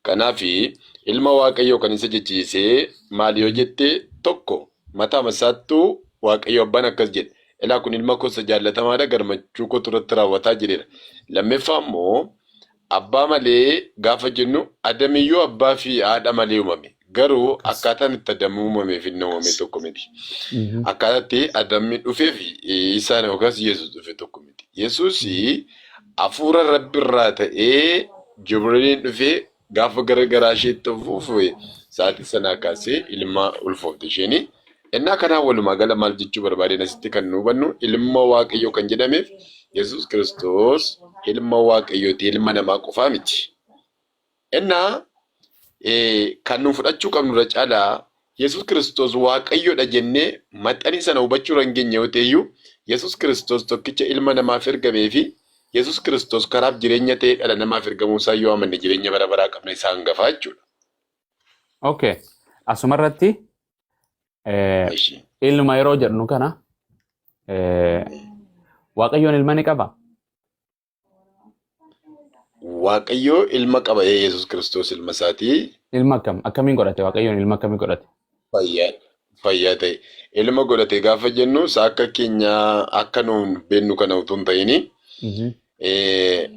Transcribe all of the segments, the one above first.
Kanaaf ilma Waaqayyoo kan isa jechisiise maali yoo jette tokko mataama isaattuu Waaqayyo abbaan akkas jedhe. Ilaa kun ilma koo isa jaallatamaadha gammachuu kootu irratti raawwataa jedheera. Lammaffaa immoo abbaa malee gaafa jennu Adamiyyuu abbaa fi haadha malee uumame. Garuu akkaataan itti Adam uumamee fi inni uumame tokko miti. Akkaataa itti Adammi dhufee fi Iisaan yookaas Yesuus dhufe tokko miti. Yesuus hafuura Rabbi irraa ta'ee Jibriiliin dhufee gaafa gara garaa isheetti afuufe sa'aatii sanaa kaasee ilma ulfoofte isheeni. Innaa kanaa walumaa gala maal jechuu barbaadeen asitti kan nu hubannu ilma Waaqayyoo kan jedhameef Yesuus Kiristoos ilma Waaqayyooti ilma namaa qofaa miti. Innaa kan nu fudhachuu qabnu irra caalaa Yesuus Kiristoos Waaqayyoodha jennee maxxanii sana hubachuu irra hin geenye yoo ta'e iyyuu Yesuus Kiristoos tokkicha ilma namaaf ergamee fi Yesuus Kiristoos karaaf jireenya ta'ee dhala namaaf ergamuu isaa yoo amanne jireenya bara baraa qabna isa hangafaa jechuudha. Okay. Asumarratti Eshi. ilma yeroo jedhnu kana Waaqayyoon ilma ni qaba. Waaqayyo ilma qaba ee Yesuus Kiristoos ilma isaatii Ilma akkam akkamiin godhate Waaqayyoon ilma akkamii godhate? fayyaa fayyaa ta'e. Ilma godhate gaafa jennu isa akka keenya akka nuun beennu kana utuu hin ta'ini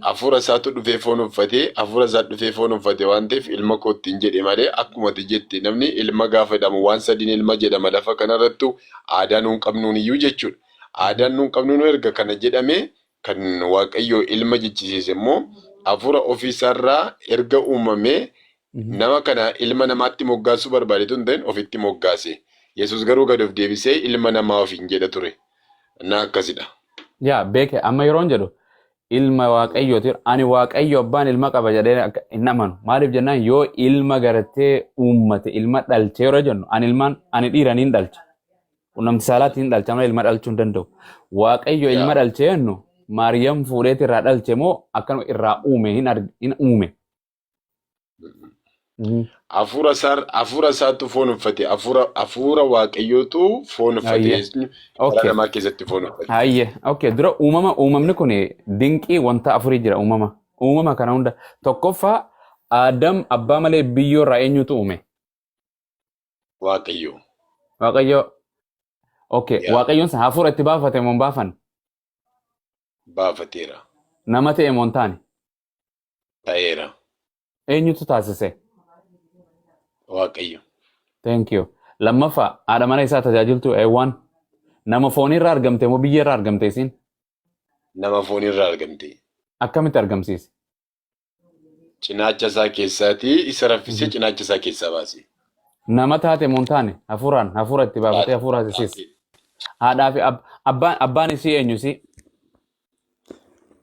hafuura isaatu dhufee foon uffatee hafuura isaa dhufee foon uffate waan ta'eef ilma koo ittiin jedhe malee akkuma ati jette namni ilma gaafa jedhamu waan sadiin ilma jedhama lafa kanarrattu aadaa nuun qabnuun iyyuu jechuudha. Aadaan nuun qabnuun erga kana jedhame kan Waaqayyo ilma jechisiise immoo hafuura ofii isaarraa erga uumamee nama kana ilma namaatti moggaasuu barbaadetu hin ta'in ofitti moggaase. Yesuus garuu gad of deebisee ilma namaa ofiin jedha ture. Na akkasidha. Yaa beeke amma yeroon jedhu ilma Waaqayyooti ani Waaqayyo abbaan ilma qaba jedhee akka hin amanu. Maaliif jennaan yoo ilma gartee uummate ilma dhalche yeroo jennu ani ilmaan ani dhiira niin dhalcha. Qunnamti saalaatiin hin dhalcha malee ilma dhalchuu hin danda'u. Waaqayyo ilma dhalche jennu Maariyam fuudheeti irraa dhalche moo akkanuma irraa uume hin uume. Hafuura isaa hafuura isaatu foon uffate hafuura hafuura Waaqayyootu foon uffate Hayyee. jechuun karaa namaa keessatti foon uffate. Hayyee. Okay. Dura uumama uumamni kun dinqii wanta afurii jira uumama. Uumama kana hunda tokkoffaa Aadam abbaa malee biyyoo irraa eenyutu uume? Waaqayyo. Waaqayyo. Okay. Yaa. Waaqayyoon sana hafuura itti baafate moo hin baafanne? Baafateera. Nama ta'e moo hin taane? Ta'eera. Eenyutu taasise? Waaqayyo. Thank you. Lammaffaa haadha mana isaa tajaajiltu Eewwaan nama foonirraa argamte moo biyyarraa argamte isiin? Nama foonirraa argamte. Akkamitti argamsiise? Cinaacha isaa keessaatii isa raffisee cinaacha isaa keessaa baase. Nama taate moo hin taane? Hafuuraan hafuura itti baafatee hafuura isiis. Haadhaa fi abbaan isii eenyu isii?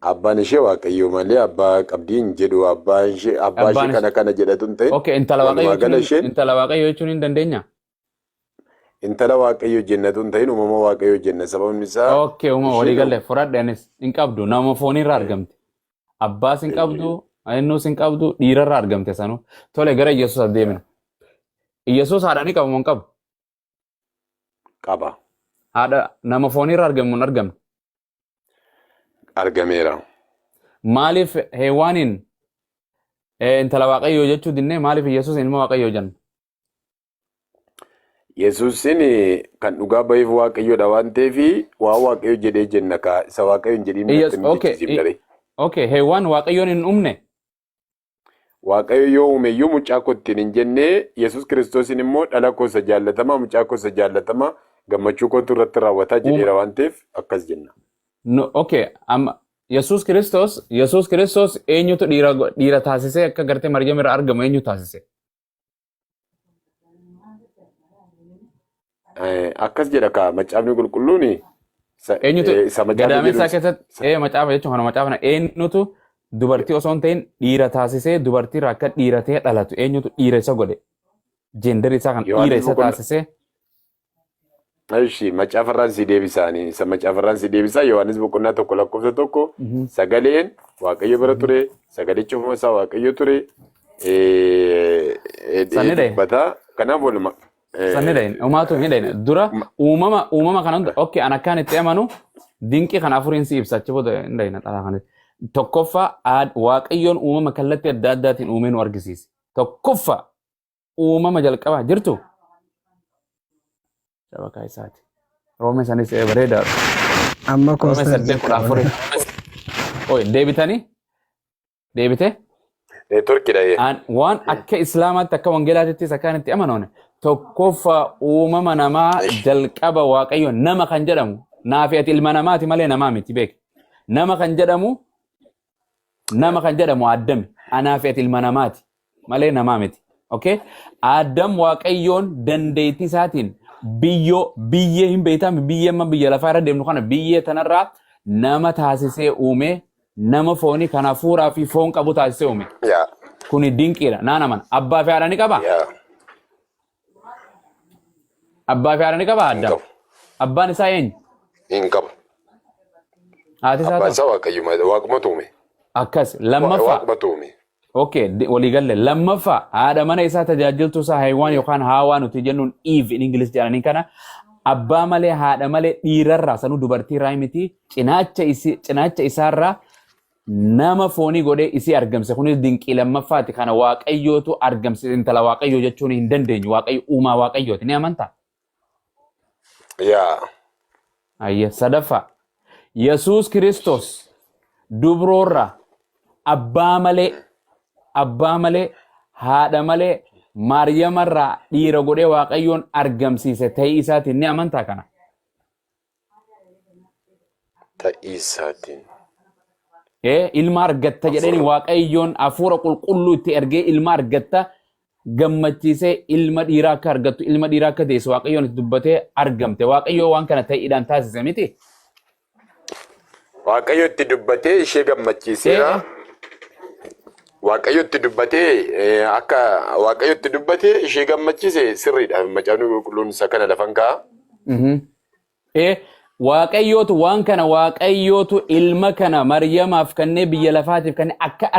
Abbaan ishee Waaqayyo malee abbaa qabdii hin jedhu abbaa ishee Abbaan kana kana jedhatu hin ta'in. Okay, intala Walumaa Waaqayyoo gala jechuun isheen intala Waaqayyoo jechuun hin dandeenya? intala Waaqayyo jennatu hin ta'in uumama Waaqayyo jenna sababni isaa Okay, uumama walii isheen galee fudhadhe anis hin qabdu nama foonirraa argamte. Abbaas hin qabdu, eenyuus hin qabdu, dhiirarraa argamte sanuu. Tole gara Iyyasuus as deemina. Iyyasuus haadha ni qaba moo hin qabu? Qaba. Haadha nama foonirraa argamu hin argamne. Argameera. Maaliif Heewaaniin intala Waaqayyoo jechuu dinnee maaliif Iyyasuus ilma Waaqayyoo jenna? Yesuusin kan dhugaa baheef Waaqayyoodha waan ta'eef waan Waaqayyo jedhee jenna kaa isa Waaqayyo hin jedhiin akkamitti jechisiifna ree? Okay, Heewaan Waaqayyoon hin uumne. Waaqayyo yoo uume iyyuu mucaa koo ittiin hin jenne Yesuus Kiristoosin immoo dhala koo isa jaallatamaa mucaa koo isa jaallatamaa gammachuu kootu irratti raawwataa jedheera waan ta'eef akkas jenna. No, okay, amma Yesuus Kiristoos eenyutu dhiira taasisee akka gartee Maryam irraa argamu eenyu taasise? Akkas jedha kaa macaafni qulqulluun Eenyutu isa macaafni gadaameessaa jedhu keessatti macaafa jechuun kana macaafa kana eenyutu dubartii osoo hin ta'in dhiira taasisee dubartii irraa akka dhiira ta'ee dhalatu eenyutu dhiira isa godhe jeendari isaa kan dhiira Yohaannis isa boqonnaa taasisee? Ishi macaafarraan si deebisaanii isa macaafarraan si deebisaa Yohaannis boqonnaa 1 lakkoofsa 1 sagaleen Waaqayyo bira ture sagalichi ofuma isaa Waaqayyo ture Sanni dhahe. dubbata kanaaf waluma Sanni dhahin umaatu hin dhahin dura uumama kana hunda okay an akkaan itti amanu dinqii kana afuriin si ibsa achi booda hin dhahina xalaa kana. Tokkoffaa Waaqayyoon uumama kallattii adda addaatiin uumee nu argisiise. Tokkoffaa uumama jalqabaa jirtu shabakaa isaati. Roomee sanis bareedaadha. Amma Roomee koostar 8:14. Oi, deebitanii? Deebite? Neetworkiidha. Waan akka Islaamaatti, akka Wangeelaatittis akkaan itti amanoone, tokkoffaa uumama namaa jalqaba Waaqayyo nama kan jedhamu, naafi ati ilma namaati malee namaa miti, beek. Nama kan jedhamu Addami. Anaa fi ati ilma namaati malee namaa miti. Okay? Addam Waaqayyoon dandeettii isaatiin biyyoo, biyyee hin beektaami, biyyee amma biyya lafaa irra deemnu kana, biyyee tanarraa nama taasisee uume, nama foonii kan hafuuraa fi foon qabu taasisee uume. Kuni dinqiidha. Naan amana. Abbaa fi haadha ni qabaa? Yaa. Abbaa fi haadha ni qabaa Hin Addam? qabu. Abbaan isaa eenyu? Hin qabu. Haati isaa Abbaan ta'u? isaa Waaqayyuma, Waaqumatu uume. Akkas. Lammaffaa. Waaqumatu uume. Okay, waliigalle. Lammaffaa, haadha mana isaa, tajaajiltuu isaa Haywaan yookaan Haawaa nuti jennuun, Eve in English jedhanii kana, abbaa malee, haadha malee, dhiirarraa, sanuu dubartiirraa miti, cinaacha isii, cinaacha isaarraa nama foonii godhee isii argamse. Kunis dinqii lammaffaati. Kana Waaqayyootu argamse. Intala Waaqayyoo jechuun hin dandeenyu. Waaqayyo uumaa Waaqayyooti. Ni amantaa? Yaa. Ayya. Sadaffaa, Yesuus Kiristoos dubroorraa abbaa malee, haadha malee, Maariyamarraa dhiira godhee Waaqayyoon argamsiise ta'ii isaatiin. Ni amantaa kana? Ta'ii isaatiin. Ee, ilma argatta jedheen. Hafuura. Waaqayyoon hafuura qulqulluu itti ergee ilma argatta gammachiisee, ilma dhiiraa akka argattu, ilma dhiiraa akka deessu Waaqayyoon itti dubbatee argamte. Waaqayyoo waan kana ta'iidhaan taasise miti. Waaqayyo itti dubbatee ishee gammachiiseera. Waaqayyo itti dubbatee, akka Waaqayyo itti dubbatee ishee gammachiise sirriidha. Macaafni qulqulluun isa kana lafan kaa'a. Ee, Waaqayyootu waan kana, Waaqayyootu ilma kana Maryamaaf kannee, biyya lafaatiif kannee, akka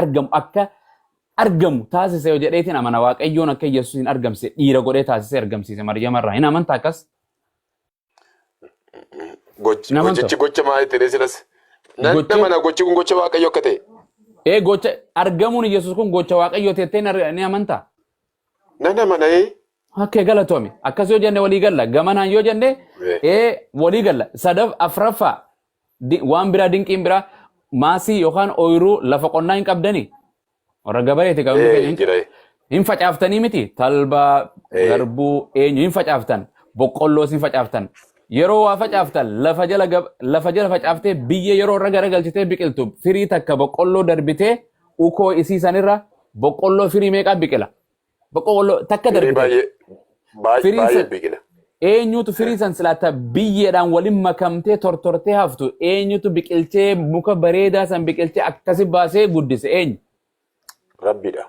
argamu taasise yoo jedheetiin amana. Waaqayyoon akka Yesuus hin argamse, dhiira godhee taasisee argamsiise Maryamarraa. Hin amantaa akkas? Hin amantaa? Gochichi gocha maali ta'ee silas? Nan amana, gochi kun gocha Waaqayyo akka ta'e. Ee, gocha argamuun Yesuus kun gocha Waaqayyoo teettee ni amantaa? Nan amana, ee. Akka galatoomi. Akkas yoo jenne walii galla. Gamanaan yoo jenne ee, walii galla. Sadaf afraffaa, waan biraa, dinqiin biraa, maasii yookaan ooyiruu lafa qonnaa hin qabdanii. Warra gabareeti kan hundi keenya Jira. hin facaaftanii miti. Talbaa, garbuu, eenyu hin facaaftan. Boqqolloos hin facaaftan. Yeroo waa facaaftan lafa jala facaaftee, biyyee yeroo irra garagalchitee biqiltu, firii takka boqqolloo darbitee, ukoo isii sanirra boqqolloo firii meeqaa biqila? Boqqolloo takka Firii darbitee. baay'ee baay'ee Firiin baay'ee san biqila. eenyutu firii san silaata biyyeedhaan waliin makamtee tortortee haftu, eenyutu biqilchee, muka bareedaa san biqilchee akkasi baasee guddise, eenyu? Rabbiidha.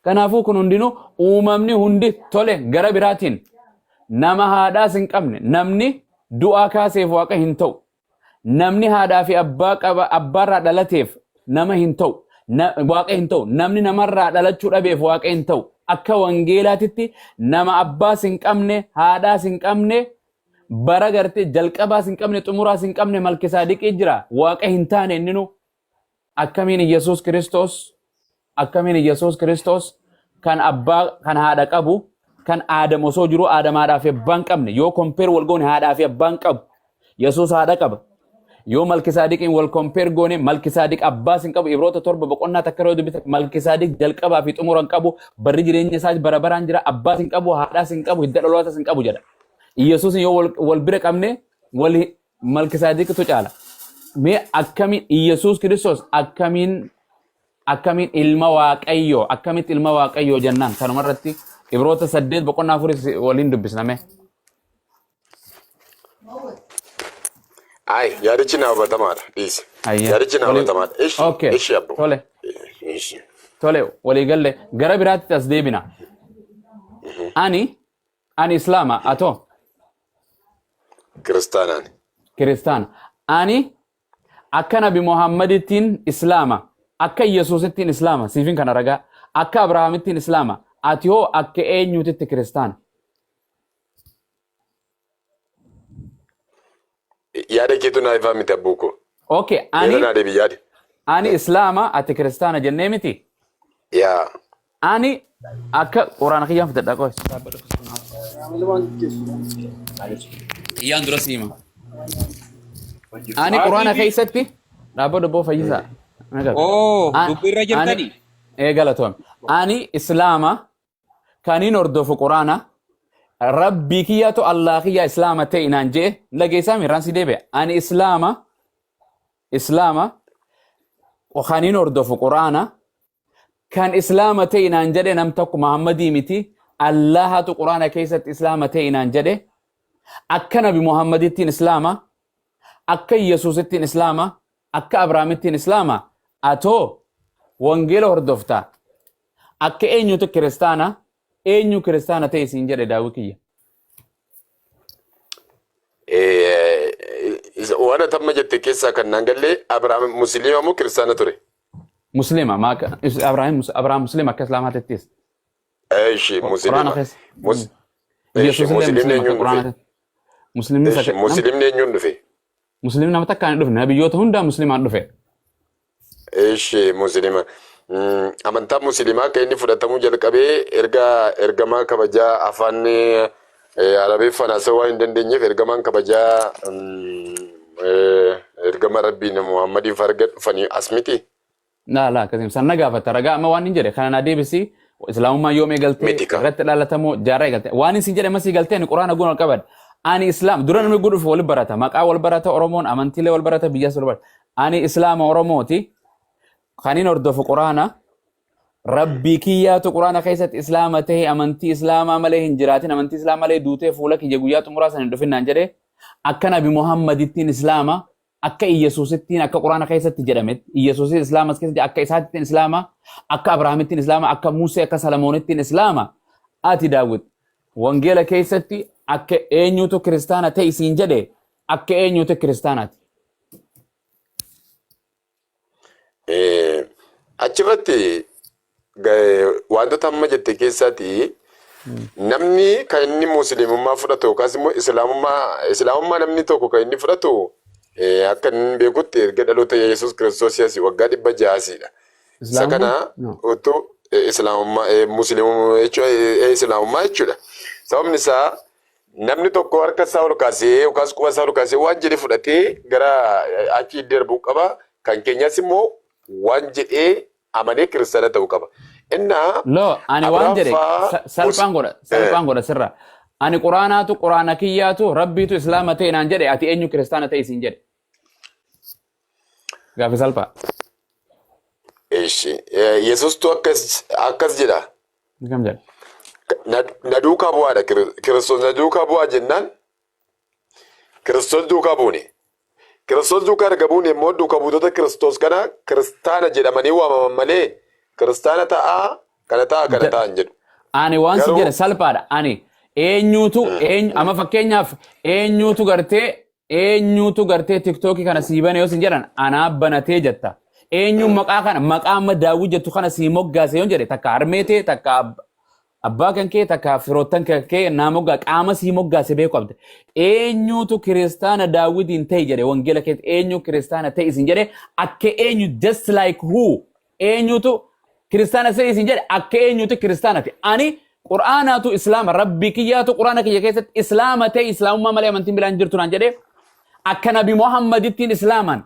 Kanaafuu kun hundinuu, uumamni hundi tole. Gara biraatiin nama haadhaas hin qabne, namni du'aa kaaseef Waaqa hin ta'u. Namni haadhaa fi abbaa qaba, abbaarraa dhalateef nama hin ta'u. Waaqa hin ta'u. Namni namarraa dhalachuu dhabeef Waaqa hin ta'u. Akka wangeelaatitti nama abbaas hin qabne, haadhaas hin qabne, bara gartee jalqabaas hin qabne, xumuraas hin qabne Malkisaadiqii jira. Waaqa hin taane inninu. Akkamiin Yesuus Kiristoos kan abbaa kan haadha qabu, kan Aadam osoo jiru, Aadam haadhaa fi abbaa hin qabne, yoo compare wal goone haadhaa fi abbaa hin qabu, Yesuus haadha qaba. Yoo Malkisaadiqiin wal compare goone, Malkisaadiq abbaas hin qabu. Ibroota 7 boqonnaa 1 yeroo dubbisa, Malkisaadiq jalqabaa fi xumura hin qabu, barri jireenya isaas bara baraan jira, abbaas hin qabu, haadhaas hin qabu, hidda dhalootaas hin qabu jedha. Yesuus yoo wal bira qabne, wal Malkisaadiqitu caala. Mee akkamiin Yesuus Kiristoos akkamiin ilma Waaqayyoo, akkamitti ilma Waaqayyoo jennaan? Kanuma irratti Ibroota 8 boqonnaa 4 waliin dubbisna mee. Ay, yaadichi naa hubatamaadha. Dhiisi. Ayyee. Yaadichi naa hubatamaadha. Ishi, ishi abbo. Tole. Ishi. Tole, walii galle. Gara biraatti as deebina. Ani Islaama, atoo? Kiristaanaan. Kiristaana. Ani akka Nabi Muhammadittiin Islaama, akka Yesuusittiin Islaama, siifin kana ragaa, akka Abrahaamittiin Islaama, ati hoo akka eenyuutitti Kiristaana? Yaada keetu naa ifaa miti, abbuu koo. Okay, Meera ani naa deebi yaadi. ani Islaama, ati Kiristaana jennee miti? Yaa. Ani akka quraana kiyyaan fidadha qoy. Kiyyaan dura siima. Ani quraana keessatti dhaabbata obbo Fayyisaa. Oo, dubbiirra jirtani? Ee galatoome. Ani Islaama kaniin hordofu quraana rabbii kiyyatu Allah kiyya Islaama ta'e naan je'e dhageessaa miirraan si deebi'a. Ani Islaama kaniin hordofu quraana kan Islaama ta'e naan jedhe nam tokko Muhammadii miti Allahatu quraana keessatti Islaama ta'e naan jedhe akka Nabi Muhammadittiin Islaama akka Yesuusittiin Islaama akka Abrahaamittiin Islaama atoo wangeela hordofta akka eenyutu kiristaana eenyu kiristaana ta'e siin jedhe daawwi kiyya. Waan ati amma jette keessaa kan naan galle Abrahaam Musliima moo kiristaana ture? Muslima maaqa Abrahaam Abrahaam Muslima akka Islaamaatittis. Eeshi Quraana Musliima. keessa. Eeshi Yesuus illee Musliimni Muslima akka eenyuun Quraana dhufe? keessa. Muslimni Eeshi saka nam Musliimni eenyuun dhufe? Muslimni nama takkaan hin dhufne nabiyyoota hundaa muslimaan dhufe. Eeshi Musliima. Amantaan Musliimaa akka inni fudhatamuu jalqabee erga ergamaa kabajaa afaan Arabeeffaan haasa'uu waan hin dandeenyeef ergamaan kabajaa ergama Rabbiin Muhammadiif arga dhufanii as miti. Laa laa akkasiin san na gaafata ragaa amma waan hin jedhe kana naa deebisi islaamummaa yoom eegaltee Miti ka. irratti dhalatamoo jaarraa eegalte waan isin jedhe masii galtee ani quraana guun ol qabadha. Ani islaam dura namni gudhuuf wal barata maqaa wal barata Oromoon amantiilee wal barata biyyas wal barata. Ani islaama Oromooti kanin hordofu quraana rabbii kiyyaatu quraana keessatti islaama ta'e amantii islaamaa malee hin jiraatin amantii islaamaa malee duutee fuula kiyya guyyaa xumuraa san hin dhufin naan jedhe akka nabi Muhammadittiin islaama akka Iyyasuusittiin akka quraana keessatti jedhametti Iyyasuusis islaama as keessatti akka isaatittiin islaama akka Abrahaamittiin islaama akka Musee akka Salamoonittiin islaama ati Daawit wangeela keessatti akka eenyutu kiristaana ta'e siin jedhe akka eenyutu kiristaanaati. Achirratti wantoota amma jette keessaati namni kan inni musliimummaa fudhatu yookaas immoo islaamummaa namni tokko kan inni fudhatu akka inni beekutti erga dhaloota Yesuus Kiristoos asii waggaa 600siidha. Isa kana Islaamummaa? utuu islaamummaa musliimummaa islaamummaa jechuudha. Sababni isaa namni tokko harka isaa ol kaasee yookaas quba isaa ol kaasee waan jedhe fudhatee gara achi darbuu qaba. Kan keenyas immoo waan jedhee amanee kiristaana ta'uu qaba. Innaa Loo ani waan Abrahaam jedhe fa'aa salphaan godha salphaan godha sirra. Ani quraanaatu quraana kiyyaatu rabbiitu islaama ta'e naan jedhe ati eenyu kiristaana ta'e siin jedhe. Gaafi salphaa. Eshi Yesuustu akkas akkas jedha. Kam jedha? Na duukaa bu'aadha Kiristoos na duukaa bu'aa jennaan Kiristoos duukaa buune. Kiristoos duukaa erga buune immoo duuka buutota Kiristoos kana kiristaana jedhamanii waamaman malee kiristaana ta'aa kana ta'aa kana ta'aa hin jedhu. Ani waan si Garuu jedhe salphaadha. Ani eenyuutu eenyu amma fakkeenyaaf eenyuutu gartee eenyuutu gartee tiktookii kana sii bane yoo sin jedhan anaa banatee jetta. Eenyuun maqaa kana maqaa amma daawwii jettu kana sii moggaase yoo jedhe takka harmee tee takka abbaa kan kee takka firoottan kan kee naa moggaa qaama sii moggaase beeku qabda. Eenyuutu kiristaana daawwitiin ta'e jedhe wangeela keessa eenyu kiristaana ta'e isin jedhe akka eenyu just like who eenyutu kiristaana ta'e isin jedhe akka eenyutu kiristaanati. Ani qur'aanaatu islaama rabbi kiyyaatu qur'aana kiyya keessatti islaama ta'e islaamummaa malee amantiin biraan jirtu naan jedhe akka nabi Muhammadittiin islaaman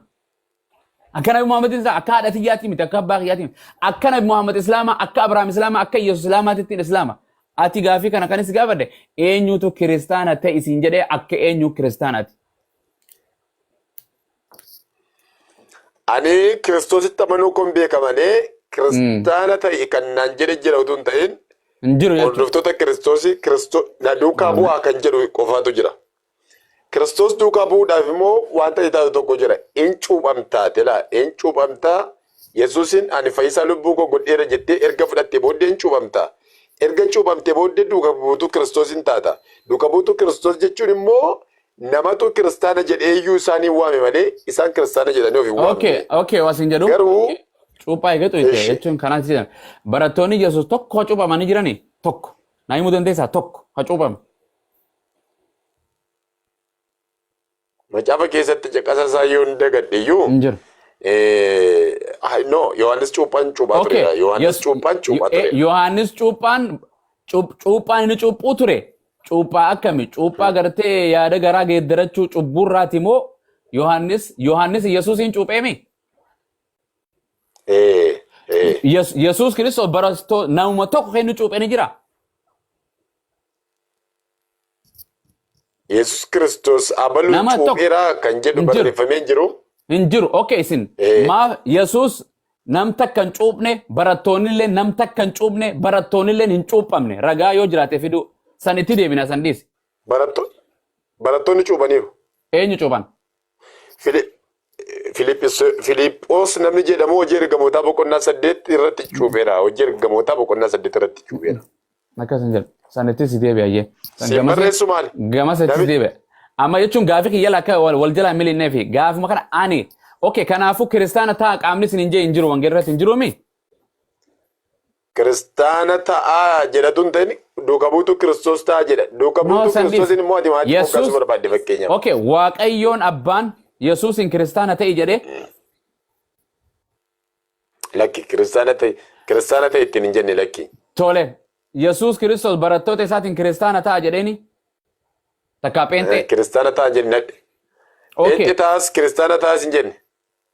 akka nabi Muhammadin islaama akka haadha tiyyaatii miti akka abbaa kiyyaatii miti akka nabi Muhammad islaama akka Abrahaam islaama akka Yesuus islaamaatittiin islaama ati gaafii kana kanis gaafadhe eenyutu kiristaana ta'e isin jedhee akka eenyu kiristaanaati. Ani Kiristoositti amanuu koon beeka malee kiristaana ta'i kan naan jedhe jira utuu hin ta'in Hin jiru jechuudha. hordoftoota Kiristoosii Kiristoo na duukaa bu'aa kan jedhu qofaatu jira. Kiristoos duukaa bu'uudhaaf immoo wanta taatu tokko jira. In cuuphamtaa tilaa in cuuphamtaa Yesuusin ani fayyisaa lubbuu koo godheera jettee erga fudhattee booddee in cuuphamtaa. Erga cuuphamtee booddee duuka buutuu Kiristoos hin taata. Duuka buutuu Kiristoos jechuun immoo namatu kiristaana jedhee iyyuu isaanii waame malee isaan kiristaana jedhanii of hin Okay, waamne. okay, wasin jedhu Garuu cuuphaa eegatu itti Eshi. jechuun kanaas jedhan. Barattoonni Yesuus tokko ha cuuphamanii jiranii tokko. Naa himuu dandeessaa tokko ha cuuphame. Macaafa keessatti caqasa isaa yoo hin dagadhe iyyuu Hin jiru. No, Yohaannis cuuphaan cuuphaa Okay. tureera. Yohaannis cuuphaan cuuphaa tureera. Yohaannis cuuphaan cuuphaan inni cuuphuu ture. Cuuphaa akkami? Cuuphaa gartee yaada garaa geeddarachuu cubburraati moo Yohaannis Yesuusiin cuupheemi? Eh. Yesuus Kiristoos barattoota namuma tokko kan inni cuuphe ni jira. Yesuus Kiristoos abaluun Nama tokko cuupheera kan jedhu hin jiru. barreeffamee hin jiru. Hin jiru. Okay, isin maaf Yesuus nam takka hin cuuphne, barattoonni illee nam takka hin cuuphne, barattoonni illee hin cuuphamne, ragaa yoo jiraate fidu, san itti deebina, san dhiisi. Barattoonni cuuphaniiru. Eenyu cuuphan? Filiphos namni jedhamu Hojii Ergamootaa boqonnaa 8 irratti cuupheera. Hojii Ergamootaa boqonnaa 8 irratti cuupheera. Akkas hin jedhu. San itti si deebi'a ayyee. San Siin barreessu maali? Gamas itti si deebi'a. Amma jechuun gaafii kiyya akka wal jalaa milinnee fi gaafuma kana ani, okay, kanaafuu kiristaana ta'a qaamni isin hin jee hin jiru, wangeela irratti hin jiruumi? Kiristaana ta'aa jedhatu hin ta'in, duuka buutuu Kiristoos ta'aa jedha. Duuka No, buutuu san dhiisi. Kiristoosiin immoo ati maaliif Yesuus moggaasuu barbaadde fakkeenyaaf? Okay, Waaqayyoon abbaan Yesuusin kiristaana ta'i jedhee? Lakki, kiristaana ta'e ittiin hin jenne, lakki. Tole. Yesuus Kiristoos barattoota isaatiin kiristaana ta'a jedheeni? Takkaa pheenxee? Kiristaana ta'aa hin jenne. Okay. Pheenxee ta'as kiristaana ta'as hin jenne.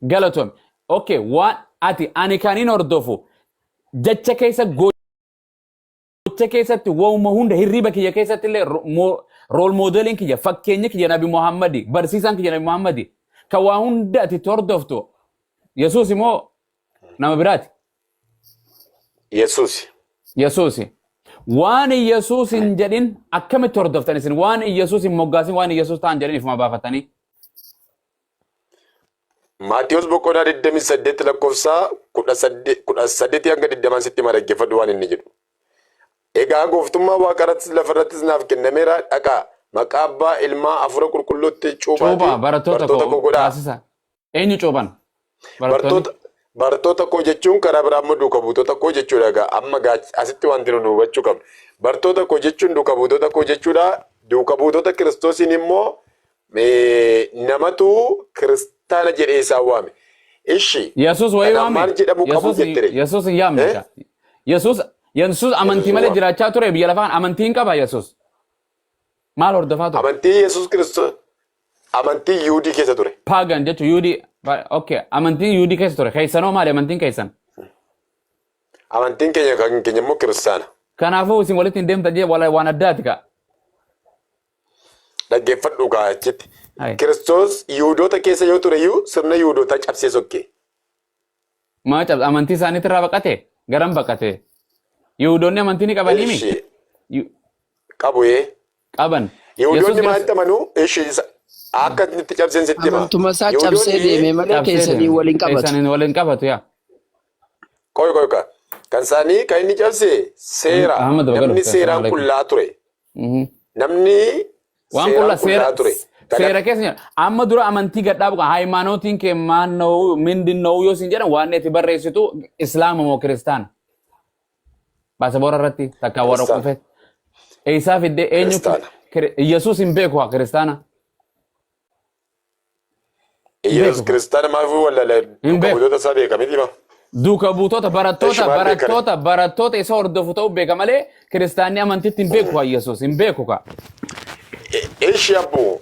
Galatoome. Okay, waan ati ani kan hin hordofu jecha keessa, gocha keessatti, waanuma hunda, hirriba kiyya keessatti illee role modeliin kiyya, fakkeenya kiyya Nabi Muhammadi, barsiisaan kiyya Nabi Muhammadi. Kan waa hunda ati itti hordoftu Yesuus immoo nama biraati? Yesuus. Yesuus. Waan Yesuus hin jedhin akkamitti hordoftan isin? Waan Yesuus hin moggaasin, waan Yesuus ta'an jedhin ifuma baafatanii? Maatiyos boqonnaa 28 lakkoofsa 18 hanga 20 sitti hima, dhaggeeffadhu waan inni jedhu. Egaa gooftummaa waaqa irrattis lafa irrattis naaf kennameera, dhaqaa maqaa abbaa, ilmaa, hafuura qulqulluutti Cuuphaa cuuphaatii barattoota barattoota koo koo godhaa. taasisa. Eenyu cuuphan? Barattoonni? Barattoota koo jechuun karaa biraa immoo duuka buutota koo jechuudha. Egaa amma asitti wanti nuti hubachuu qabnu. Barattoota koo jechuun duuka buutota koo jechuudha. Duuka buutota Kiristoosiin immoo namatu kiristaana jedhee isaan waame. Ishi. Yesuus wayii Kanaaf waame? maal jedhamu qabu jettere? Yesuus hin yaamne. Eh? Yesuus amantii Yesuus malee waame. jiraachaa ture biyya lafaan, amantii hin qaba Yesuus. Maal hordofaa ture? Amantii Yesuus Kiristoos amantii Yihuudii keessa ture. Pagan jechuun Yuudii. Okay, amantiin Yuudii keessa ture. Keessanoo maali amantiin keessan? Amantiin keenya, kan keenya immoo kiristaana. Kanaafuu isin walitti hin deemtan jee waan addaati ka. Dhaggeeffadhu gaa achitti. Hai. Kiristoos Yihuudoota keessa yoo ture iyyuu sirna Yihuudootaa cabsee sokke. Maa cabsa? Amantii isaaniitti irraa baqate? Garam baqate? Yihudoonni amantii ni qabanii mi? Ishi qabu ee. Qaban. Yihudoonni Yesuus maalitti amanu? Ishi akka inni itti cabseen sitti hima. Amantuma isaa cabsee Yihudoonni deeme malee cabsee keessanii deeme. waliin qabatu. Keessaniin waliin qabatu yaa. Qoy qoy ka. Kan isaanii kan inni cabse seera. Ahmad Baga Namni dhufte. seeraan Assalamu alaikum. qullaa ture. Namni Waan seeraan qulla seera qullaa ture. Kanaaf seera keessa jira. Amma dura amantii gadhaa buqa haaymaanootiin kee maal na'u mindin na'u yoo sin jedhan, waan itti barreessitu islaama moo kiristaana? Baasaboora irratti takka warra Kiristaana. qufe. Eessaa fidde, eenyu? Kiristaana. Yesuus hin beeku haa kiristaana. Hin Yesuus beeku. kiristaana maaf wallaala? Hin Duuka beeku. buutota isaa beeka miti ma? Duuka buutota, barattoota, Eshi maal beekare? barattoota isa hordofu ta'uu beeka malee kiristaanni amantiitti hin beeku haa Yesuus hin beeku ka. Ishi abbu,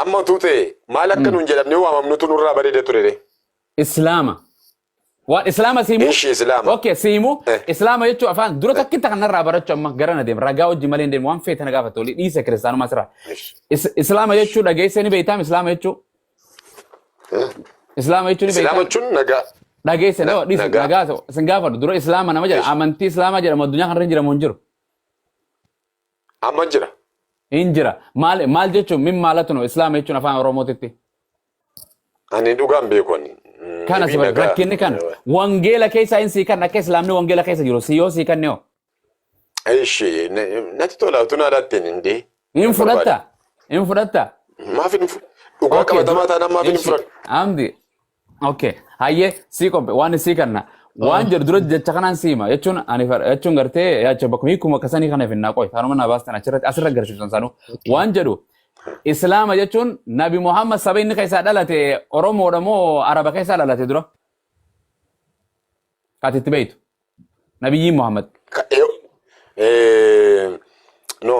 amma utuu ta'e maal akka nuun jedhamnee waamamnutu nurraa bareeda ture re? Islaama. Waan islaama siimu. Ishi, islaama. Okay, siimu. Islaama jechuun afaan dura takkitta kanarraa barachuu amma gara na deema. Ragaa hojii malee hin deemu, waan feete na gaafate olii dhiise kiristaanummaa sirraa. Ishi. Islaama jechuu dhageessee ni beektaam islaama jechuu? Islaama jechuun ni Islaama beektaam? jechuun nagaa. Dhageesse no dhiise Nagaa. nagaa sin gaafadhu dura, islaama nama jedha, Ishi. amantii islaamaa jedhamu addunyaa kanarra hin jiramu hin jiru? Amma jira. Hin jira. Maal maal jechuun min maalatu no islaama jechuun afaan Oromootitti? Ani dhugaan beeku ani. Kana si Maybe nagaa. rakkinni kana wangeela keessa hin sii kan akka islaamni wangeela keessa jiru si yoo sii kanne hoo? Ishi natti tola utuu naa laatteen hindee. Hin fudhatta? Hin fudhatta? Maaf hin dhugaa qabatamaa taanaan maaf hin fudhadhu? Amdi. Okay. Hayyee, sii qophe waan sii kanna. Waan jedhu dura jecha kanaan siima jechuun ani jechuun gartee yaacha bakkuma hiikuma akkasanii kana finnaa qoy kanuma naa baastan achirratti asirra agarsiisan sanuu waan jedhu. Islaama jechuun Nabi Muhammad saba inni keessaa dhalate Oromoodha moo Araba keessaa dhalate dura? Kaati itti beektu. Nabiyyiin Muhammad. No,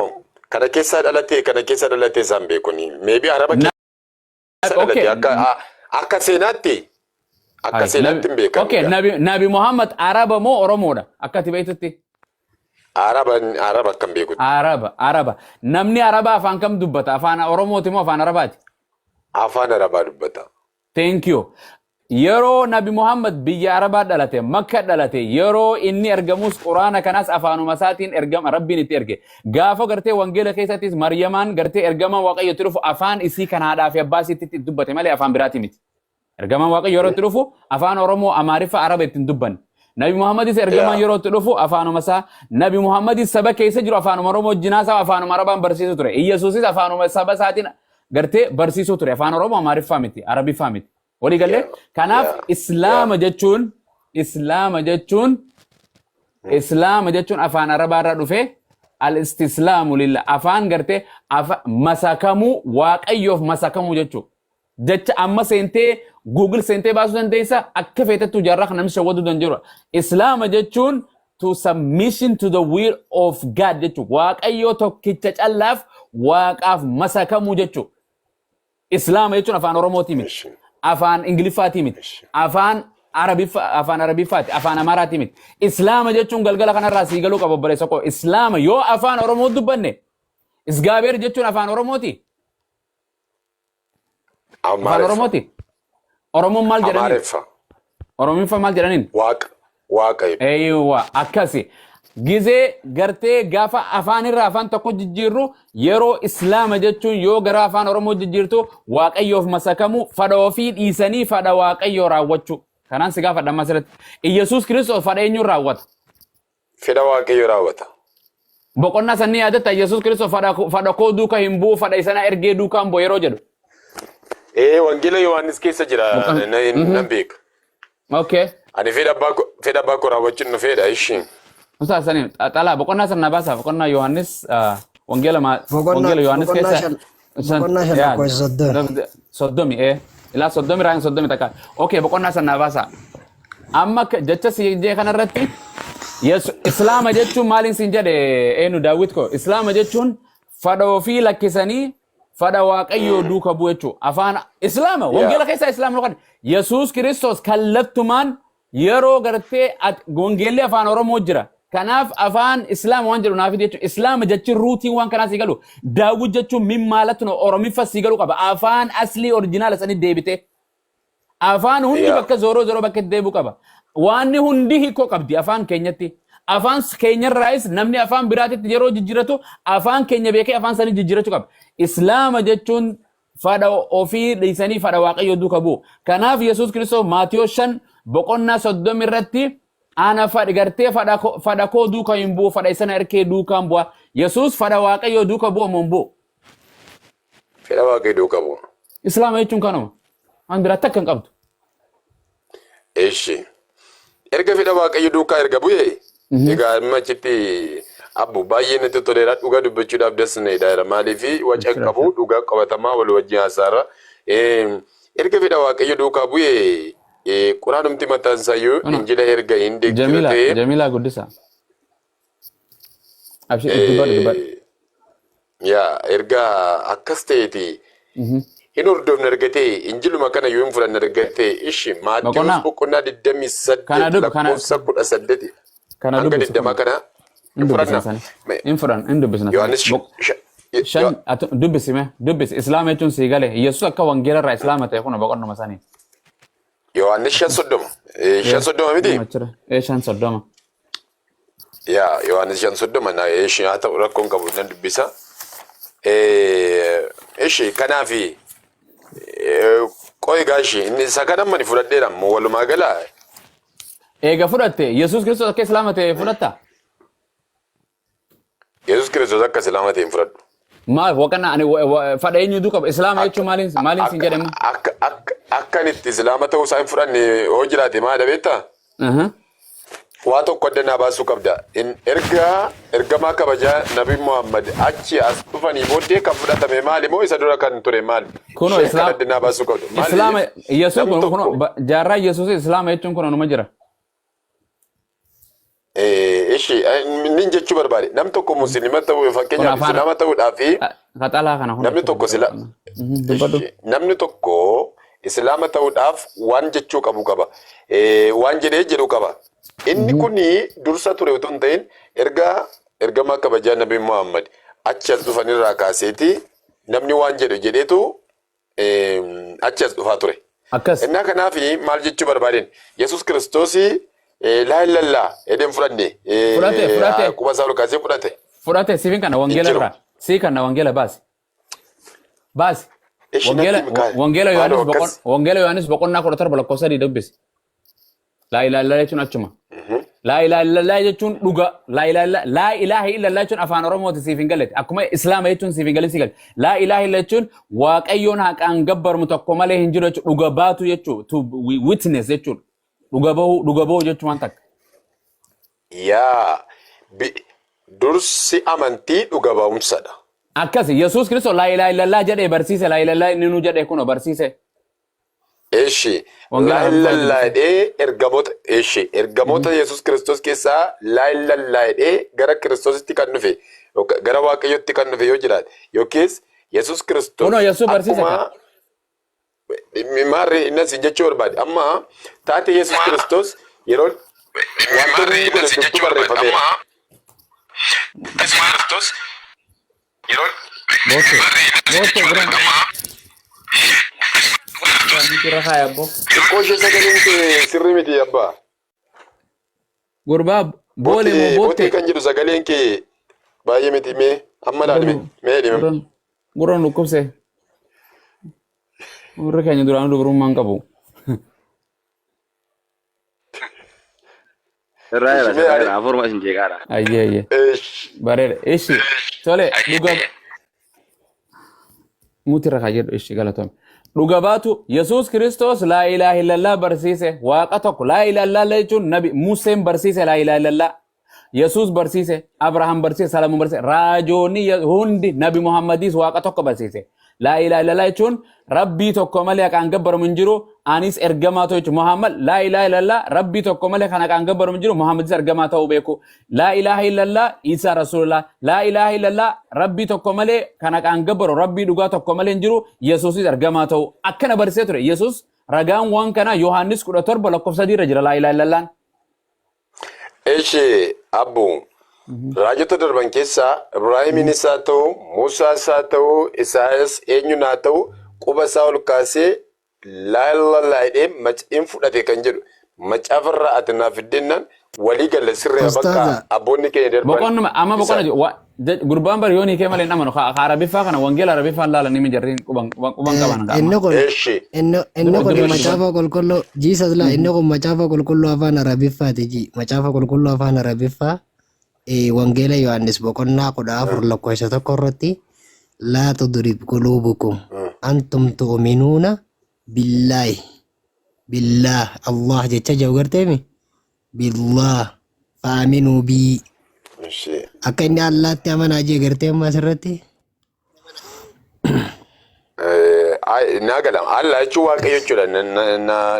kana keessaa dhalate, kana keessaa dhalate isaan beekuni. Maybe Araba keessa dhalate akka seenaatti, akka seenaatti hin beekamu. Okay, Nabi Muhammad Araba moo Oromoodha? Akka ati beektutti. Araba, Araba akkam beekutti. Araba, Araba. Namni Araba afaan kam dubbata? Afaan Oromooti moo afaan Arabaati? Afaan Arabaa dubbata. Thank you. Yeroo Nabi Muhammad biyya Arabaa dhalate, Makka dhalate, yeroo inni ergamus Quraana kanas afaanuma isaatiin ergama Rabbiin itti erge. Gaafa gartee wangeela keessattis Maryamaan gartee ergama Waaqayyotti dhufu afaan isii kan haadhaa fi abbaa isiitti itti dubbate malee afaan biraati miti. Ergamaan Waaqayyo yeroo itti dhufu afaan Oromoo, Amaariffa, Araba ittiin dubbanne. Nabi Muhammadis ergamaan yeroo itti dhufu afaanuma isaa. Nabi Muhammadis saba keessa jiru afaanuma Oromoo wajjin haasa'a, afaanuma Arabaan barsiisu ture. Iyyasuusis afaanuma saba isaatiin gartee barsiisuu ture. Afaan Oromoo, Amaariffaa miti, Arabiffaa miti. Walii galee? Kanaaf Islaama jechuun afaan Arabaa irraa dhufee al-istislaamu lillah, afaan gartee masakamuu, Waaqayyoof masakamuu jechuudha. Jecha amma seentee Google seentee baasuu dandeessa, akka feetettu jaarraa kan namni shawwaduu danda'u. Islaama jechuun to submission to the will of God jechuudha. Waaqayyoo tokkicha callaaf, Waaqaaf masakamuu jechuudha. Islaama jechuun afaan Oromootii miti. Afaan Ingiliffaatii miti. Afaan Arabiffa, afaan Arabiffaati, afaan Amaaraatii miti. Islaama jechuun galgala kanarraa sii galuu qaba, obboleessa koo. Islaama yoo afaan Oromoo dubbanne, Isgaabeer jechuun afaan Oromooti. Afaan Amaariffa. Oromooti. Oromoon maal jedhaniin? Amaariffa. Oromiffa maal jedhaniin? Waaqa. Waaqa jedhu. Eeywa, akkasi. Gizee gartee gaafa afaan irraa afaan tokko jijjiirru, yeroo Islaama jechuun yoo gara afaan Oromoo jijjiirtu, Waaqayyoof masakamu, fadha ofii dhiisanii fadha Waaqayyoo raawwachuu. Kanaan si gaafadha amma asirratti. Iyyasuus Kiristoos fadha eenyuun raawwata? Fedha Waaqayyoo raawwata. Boqonnaa sanni yaadatta, Iyyasuus Kiristoos fadha koo duuka hin bu'u, fadha isana ergee duukaan bu'u yeroo jedhu. Ee, Wangeela Yohaannis keessa jira, nan beeka. Ani fedha abbaa koo raawwachuun nu fedha ishii. Musaa sanii xalaa boqonnaa sana baasaa, boqonnaa Yohaannis, wangeela wangeela Yohaannis Boqonnaa keessa 5, boqonnaa 5 lakkoofsa 30. 30, ee, ilaa 30 raan 31. Okay, boqonnaa sana baasaa. Amma jecha si jee kanarratti Islaama jechuun maaliin siin jedhe? Eenyu, Daawwit ko, Islaama jechuun fadha ofii lakkisanii fadha Waaqayyoo duuka bu'u jechuudha. Afaan Islaama wangeela keessaa Islaama kan Yesuus Kiristoos kallattumaan yeroo gartee wangeelli afaan Oromoo jira. Kanaaf afaan Islaama waan jedhu naaf jechuudha. Islaama jechuun rootiin waan kanaa sii galu. Daawwit jechuun min maalatti Oromiffa sii galuu qaba. Afaan aslii original sanii deebite. Afaan hundi bakka zooroo zooroo bakka itti deebi'u qaba. Waanni hundi hiikoo qabdi afaan keenyatti. Afaan keenyarraayis namni afaan biraatitti yeroo jijjiiratu afaan keenya beekee afaan sanii jijjiirachuu qaba. Islaama jechuun fadha ofii dhiisanii fadha Waaqayyoo duuka bu'u. Kanaaf Yesuus Kiristoos Maatiyoo 5 boqonnaa 30 irratti ana fadhi gartee fadha koo duuka hin bu'u, fadha isana erkee duukaan bu'a. Yesuus fadha Waaqayyoo duuka bu'u moo hin bu'u? Fedha Waaqayyoo duuka bu'u. Islaama jechuun kanuma. Waan biraa takka hin qabdu. Eshi. Erga fedha Waaqayyo duukaa erga bu'e, egaa amma achitti abbu baay'ee natti toleera, dhugaa dubbachuudhaaf dasneedha. Maaliif waca qabu, dhugaa qabatamaa wal wajjin haasaarra. Erga fedha Waaqayyo duukaa bu'e, Quraanumti mataan isaayyuu Injila erga hin deeggaru Jamila, ta'e. Jamila guddisa. Abshir, dubbadhu, dubbadhu. Yaa, erga akkas ta'eeti hin hordofne argatee, Injiluma kana yoo hin fudhanne argatee, ishi Maatiyus boqonnaa 28 Kana lakkoofsa 18 Kana hanga dubbisi. 20 kana Hin dubbisna fudhanna. sani. Hin fudhan, hin dubbisna sani. Yohaannis 5 atu dubbisi mee, dubbisi. Islaama jechuun sii gale. Yesuus akka wangeela irraa Islaama ta'e kun boqonnuma sanii. Yohaannis 5:30, 5:30 miti? Achira. 5:30. Yaa, Yohaannis 5:30 na ishi haa ta'u, rakkoon qabu, nan dubbisa. Ishi kanaafi qo'i gaashi inni isa kana mani fudhadheera ammoo walumaa gala. Eega fudhatte, Yesuus Kiristoos akka Islaama ta'e fudhatta? Yesuus Kiristoos akka Islaama ta'e hin fudhadhu. Maal waqana ani fadha eenyu duuka Islaama jechuun maaliin siin jedhama? Akka inni itti Islaama ta'uu isaa hin fudhanne hoo jiraate maal beektaa? Waa tokko adda naa baasuu qabda. Erga ergamaa kabajaa Nabi Muhammad achi as dhufanii booddee kan fudhatame maali moo isa dura kan ture maali? Kunoo Ishee kan Islaam adda naa baasuu qabda. Islaama Maaliif Yesuus namni kun kunoo tokko jaarraa Yesuus Islaama jechuun kun anuma jira. Ishi nin jechuu barbaade nam tokko musliima ta'uu Kun fakkeenyaaf afaan islaama ta'uudhaa fi qaxalaa kana kun namni achirra tokko sila dubbadhu. ishi namni tokko islaama ta'uudhaaf waan jechuu qabu qaba. Waan jedhee jedhu qaba. Inni kun dursa ture otoo hin ta'in erga ergamaa kabajaa Nabi Muhammad achi as dhufanirraa kaaseeti namni waan jedhu jedheetu achi as dhufaa ture. Akkas. Innaa kanaaf maal jechuu barbaadeen Yesuus Kiristoos laa illallah edeen fudhanne Fudhate fudhate quba isaa ol kaasee fudhate fudhate siifin kana hin wangeela jiru. irraa sii kana wangeela baasi baasi. Ishi Wangeela natti himi wangeela maaloo Yohaannis boqon akkas. wangeela Yohaannis boqonnaa 17 lakkoofsa 3 dubbisi. Laa ilaaha illallah jechuun achuma. Laa ilaaha illallah jechuun dhuga. Laa ilaaha illallah laa ilaaha illallah jechuun afaan Oromooti siif hin galle. Akkuma Islaama jechuun siif hin galle si galle. Laa ilaaha illallah jechuun Waaqayyoon haqaan gabbarmu tokko malee hin jiru jechuudha. Dhuga baatu jechuudha. To witness jechuudha. Dhuga bahuu jechuun waan takka. Yaa dursi amantii dhuga ba'umsadha. Akkasi Yesuus Kiristoos laa ilaaha illallah jedhee barsiise laa ilaaha illallah inni nu jedhee kunoo barsiise. Eshi Wangeela laa Arabiffaa illallah dubbise. jedhee ergamoota eshi ergamoota Yesuus Kiristoos keessaa laa illallah jedhee gara Kiristoositti kan dhufe yookaan gara Waaqayyootti kan dhufe yoo jiraate yookiis Yesuus Kiristoos Kunoo Yesuus barsiise akkuma ka. maarree inni asiin jechuu barbaade amma taatee Yesuus Kiristoos yeroo wantoonni inni godhe hundumtuu barreeffameera. Bootte. Bootte bira. Irra kaaya abboo. Xiqqoo ishee sagaleen kee sirrii miti abbaa. Gurbaa boole moo Boottee bootte. kan jedhu sagaleen kee baay'ee miti mee amma laali mee dhime. Gurra nu dhukkubse. Gurri keenya duraanuu dubrummaa hin qabu. Sirraa jira, Ishi mee sirraa ani jira. Afuruma isin jeeqaadha. Ayyee ayyee. ish Bareeda. Ishi tole dhuga muti irra kaa jedhu ishi galatoome. Dhuga baatu Yesuus Kiristoos laa ilaaha illallah barsiise waaqa tokko laa ilaaha illallah jechuun nabi Museen barsiise laa ilaaha illallah Yesuus barsiise Abrahaam barsiise Salamoon barsiise raajoonni hundi nabi Muhammadis waaqa tokko barsiise. Laa ilaaha illallah jechuun Rabbii tokko malee haqaan gabbaramu hin jiru anis ergamaa ta'uu jechuudha. Muhammad laa ilaaha illallah Rabbii tokko malee kan haqaan gabbaramu hin jiru Muhammadis ergamaa ta'uu beeku. Laa ilaaha illallah Isa Rasuulullah. Laa ilaaha illallah Rabbii tokko malee kan haqaan gabbaru Rabbii dhugaa tokko malee hin jiru Yesuusis ergamaa ta'uu. Akkana barsiisee ture Yesuus ragaan waan kanaa Yohaannis 17 lakkoofsa 3 irra jira laa ilaaha illallaan. Eshi abbu raajota darban keessaa Ibraahimiinis haa ta'u Musaas haa ta'u Isaayas eenyuun haa ta'u quba isaa ol kaasee laa illallah jedhee maciin fudhate kan jedhu macaafa irraa ati naaf fiddennaan walii galla sirrii bakka Ustaaza, abboonni keenya darban Boqonnuma amma boqonna isa. gurbaan bari yoonii kee malee hin amanu ka Arabiffaa kana wangeela Arabiffaan laalan ni jarriin quban quban quban qaban ka inni amma. kun Eshi inni inni kun Dubbadhu macaafa qulqulluu Jesus la inni kun macaafa qulqulluu afaan Arabiffaati ji macaafa qulqulluu afaan Arabiffaa wangeela Yohaannis boqonnaa 14 lakkoofsa 1 irratti laa tudrib quluubukum antum tu'minuuna billaahi billaah Allah jecha jedhu garteemi billaah fa'aminuu bii Eshi. akka inni Allaatti amanaa jee gartee amma asirratti Naa gala. Allah jechuun waaqayyo jechuudha.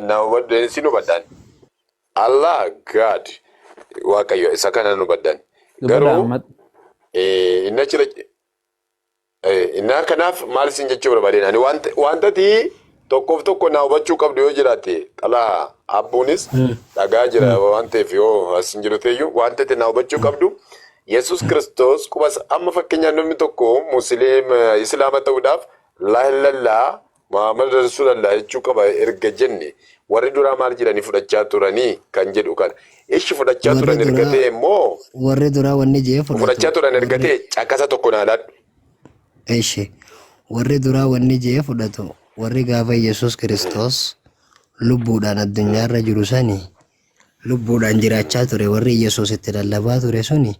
Na hubadhu sin hubadhaan. Allah God waaqayyo isa kana nu hubadhaan. Dubbadha Garuu amma inni achirra Innaa kanaaf maal isin jechuu barbaadeen ani wantati tokkoof tokko naa hubachuu qabdu yoo jiraate xalaa abbuunis dhagaa jira waan ta'eef yoo as hin jiru ta'eyyuu wantati naa hubachuu qabdu Yesuus Kiristoos qubas amma fakkeenyaaf namni tokko musliima islaama ta'uudhaaf laa illallah Muhammad Rasulallah jechuu qaba erga jenne warri duraa maal jedhanii fudhachaa turanii kan jedhu kana ishi fudhachaa warri turan erga duraa ta'e immoo warri duraa wanni jee fudhatu fudhachaa turan erga warri ta'e caqasa tokko naa laadhu. Eshi warri duraa wanni jee fudhatu warri gaafa Yesuus Kiristoos lubbuudhaan addunyaarra jiru sani lubbuudhaan jiraachaa ture warri Yesuus itti lallabaa ture suni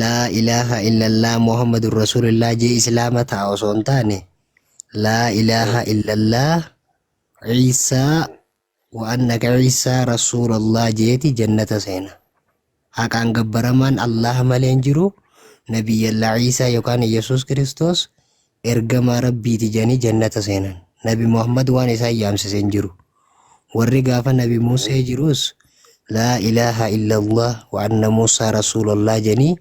laa ilaaha illallah Muhammadur Rasuulillah jee islaama ta'a osoo hin taane laa ilaaha illallah Ciisaa wa annaka Ciisaa Rasuulallah jeeti jannata seena. Haqaan gabbaramaan Allaha malee hin jiru. Nabiyyallaa Iisaa yookaan Yesuus Kiristoos ergamaa Rabbiiti jedhanii jannata seenan. Nabi Muhammad waan isaan yaamsise hin jiru. Warri gaafa Nabi Musee jirus laa ilaaha illallah wa anna Muusaa rasuulallah jedhanii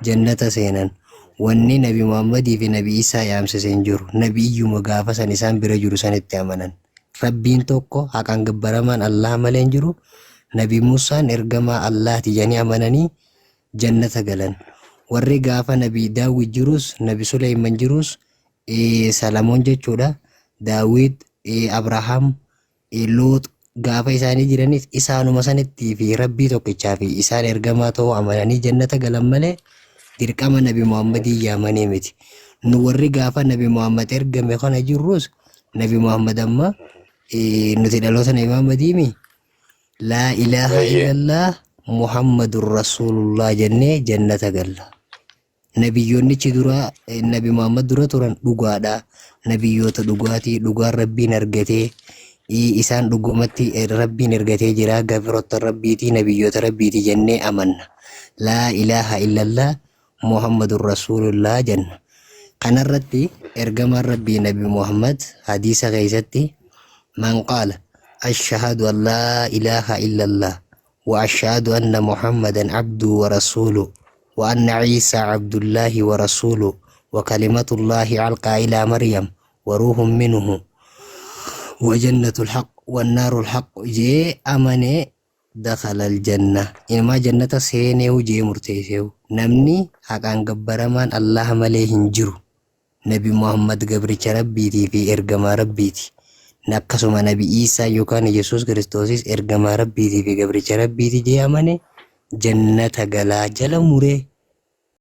jannata seenan. Wanni Nabi Muhammadii fi Nabi Iisaa yaamsise hin jiru. Nabi iyyuma gaafa san isaan bira jiru sanitti amanan. Rabbiin tokko, haqaan gabbaramaan Allaha malee hin jiru. Nabi Muusaan ergamaa Allaahti jedhanii amananii jannata galan. Warri gaafa Nabi Daawwit jirus, Nabi Suleyman jirus, Salamoon jechuudha, Daawwit, Abrahaam, Loox gaafa isaanii jiranis isaanuma sanitti fi Rabbii tokkichaa fi isaan ergamaa ta'uu amananii jannata galan malee dirqama Nabi Muhammadii yaamanii miti. Nu warri gaafa Nabi Muhammad ergame kana jirrus, Nabi Muhammad amma nuti dhaloota Nabi Muhammadiimi, laa ilaaha illallah Muhammadur Rasuulullah jennee jannata galla. Nabiyyoonnichi dura Nabi Muhammad dura turan dhugaadha. Nabiyyoota dhugaatii, dhugaan Rabbiin argatee, isaan dhugumatti Rabbiin ergatee jira, gabroota Rabbiitii, nabiyyoota Rabbiiti jennee amanna. Laa ilaaha illallah Muhammadur Rasuulullah jenna. Kanarratti ergamaan Rabbii Nabi Muhammad hadiisa keessatti, man qaala ashhadu an laa ilaaha illallah wa ashhadu anna Muhammadan abduu wa rasuuluhu wa anna Ciisaa abdullaahi wa rasuuluhu wa kalimatullaahi alqaa ilaa Maryam wa ruuhun minhu wa jannatul haqq wa naarul haqq jee amane, dakhala aljanna, inumaa jannata seeneehu jee murteesseehu. Namni haqaan gabbaramaan Allaha malee hin jiru, Nabi Muhammad gabricha Rabbiitii fi ergamaa Rabbiiti, akkasuma Nabi Iisaa yookaan Yesuus Kiristoosis ergamaa Rabbiitii fi gabricha Rabbiiti jee amane jannata galaa jala muree.